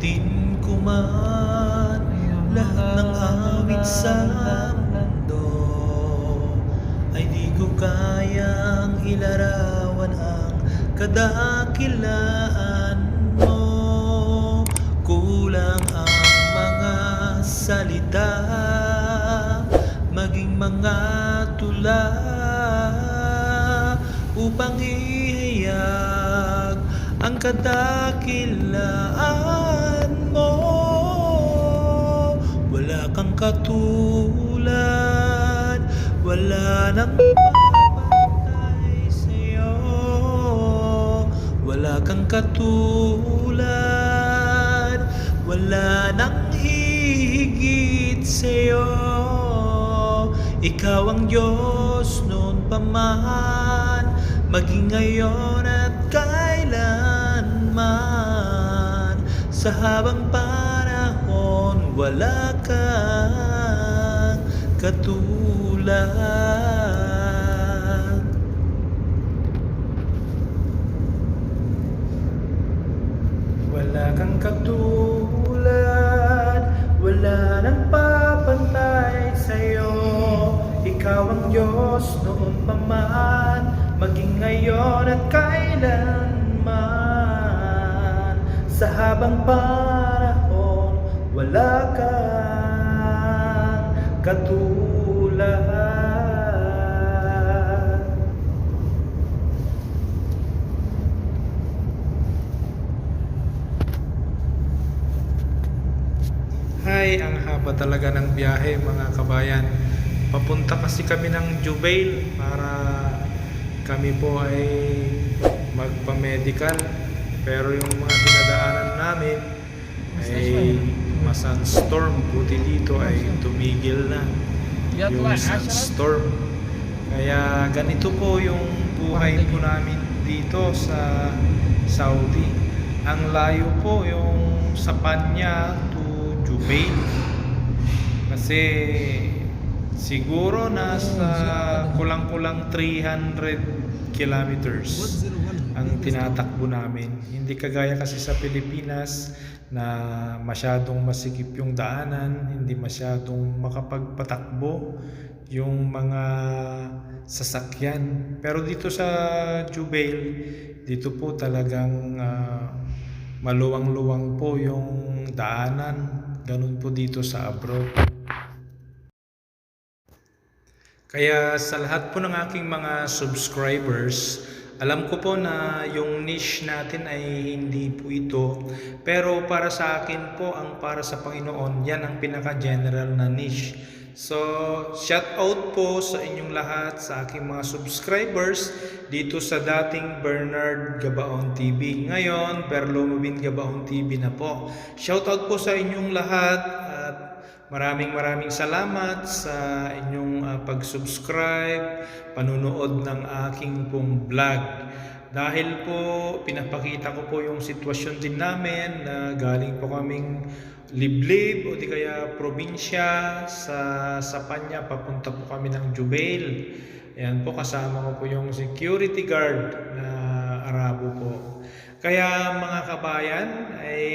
Awitin ko man lahat ng awit sa mundo, ay di ko kayang ilarawan ang kadakilaan mo. Kulang ang mga salita, maging mga tula, upang ihayag ang kadakilaan mo. Wala kang katulad, wala nang mapapantay sa'yo. Wala kang katulad, wala nang hihigit sa'yo. Ikaw ang Diyos noon pa man, maging ngayon at kailanman. Sa habang panahon, wala kang katulad. Wala kang katulad, wala nang papantay sa'yo. Ikaw ang Diyos noon pa man, maging ngayon at kailanman. Sa habang panahon, wala kang katulad. Hay, ang haba talaga ng biyahe mga kabayan. Papunta kasi kami ng Jubail para kami po ay magpa-medical. Pero yung mga dinadaanan namin ay ma-sunstorm. Buti dito ay tumigil na yung sunstorm. Kaya ganito po yung buhay po namin dito sa Saudi. Ang layo po yung sa Panya to Jubail. Kasi siguro nasa kulang-kulang 300 kilometers ang tinatakbo namin. Hindi kagaya kasi sa Pilipinas na masyadong masikip yung daanan, hindi masyadong makapagpatakbo yung mga sasakyan. Pero dito sa Jubail, dito po talagang maluwang-luwang po yung daanan. Ganun po dito sa abroad. Kaya sa lahat po ng aking mga subscribers, alam ko po na yung niche natin ay hindi po ito. Pero para sa akin po, ang para sa Panginoon, yan ang pinaka-general na niche. So, shout out po sa inyong lahat, sa aking mga subscribers dito sa dating Bernard Gabaon TV. Ngayon, Berlomobin Gabaon TV na po. Shout out po sa inyong lahat at maraming salamat sa inyong pag-subscribe, panunood ng aking pong vlog. Dahil po pinapakita ko po yung sitwasyon din namin na galing po kaming liblib o di kaya probinsya sa Panya, papunta po kami ng Jubail. Ayan po, kasama ko po yung security guard na Arabo po. Kaya mga kabayan, ay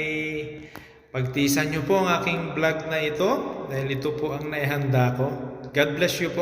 pagtisan nyo po ang aking vlog na ito dahil ito po ang naihanda ko. God bless you po.